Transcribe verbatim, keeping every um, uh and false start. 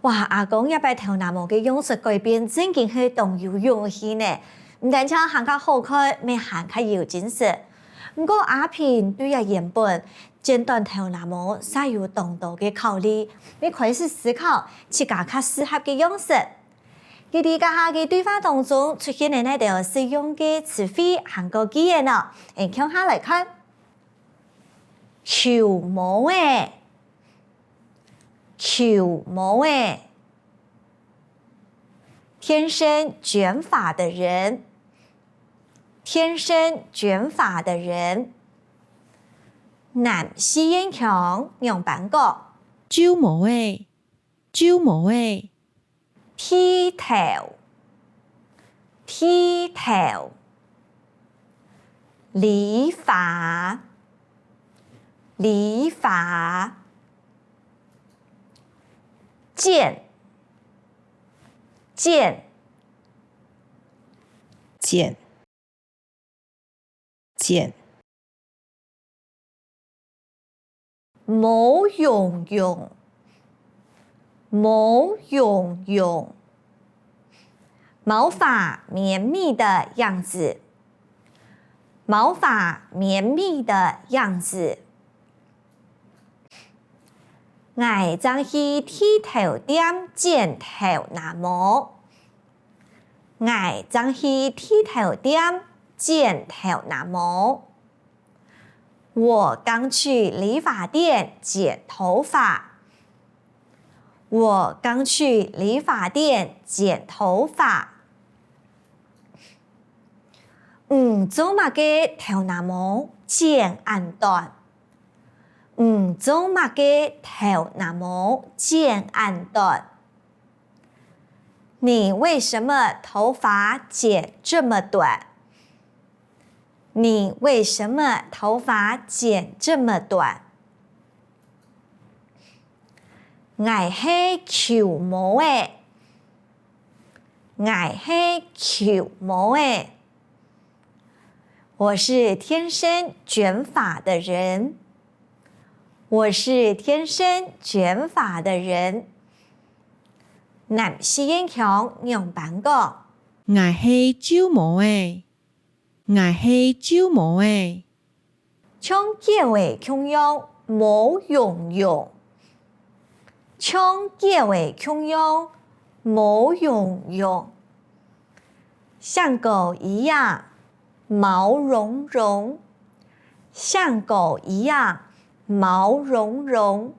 哇，阿公這擺頭那毛个樣式改變，正經係當有勇氣呢！毋單淨還較好看，乜還較有精神。毋過阿平對這原本剪短頭那毛，煞有當多个考慮，乜開始思考自家較適合个樣式。佢在這下个對話當中出現个哪兜實用个詞彙還過句仔呢？𠊎共下來看。虯毛仔，虯毛仔，天生捲髮的人，天生捲髮的人。南四縣腔仰般講？虯毛仔，虯毛仔。 剃頭，剃頭。理髮，理髮。剪，剪，剪。 剪，毛茸茸，毛茸茸。毛髮綿密的樣子，毛髮綿密的樣子。𠊎正去剃頭店剪頭那毛。 𠊎正去剃頭店剪頭那毛。我剛去理髮店剪頭髮。我剛去理髮店剪頭髮。你做麼个頭那毛剪恁短？你做麼个頭那毛剪恁短？ 你為什麼頭髮剪這麼短？你為什麼頭髮剪這麼短？𠊎係虯毛仔，𠊎係虯毛仔。我是天生捲髮的人，我是天生捲髮的人。 南四縣腔仰般講？𠊎係虯毛仔，𠊎係虯毛仔。像狗仔共樣毛茸茸，像狗仔共樣毛茸茸。像狗一樣毛茸茸，像狗一樣毛茸茸。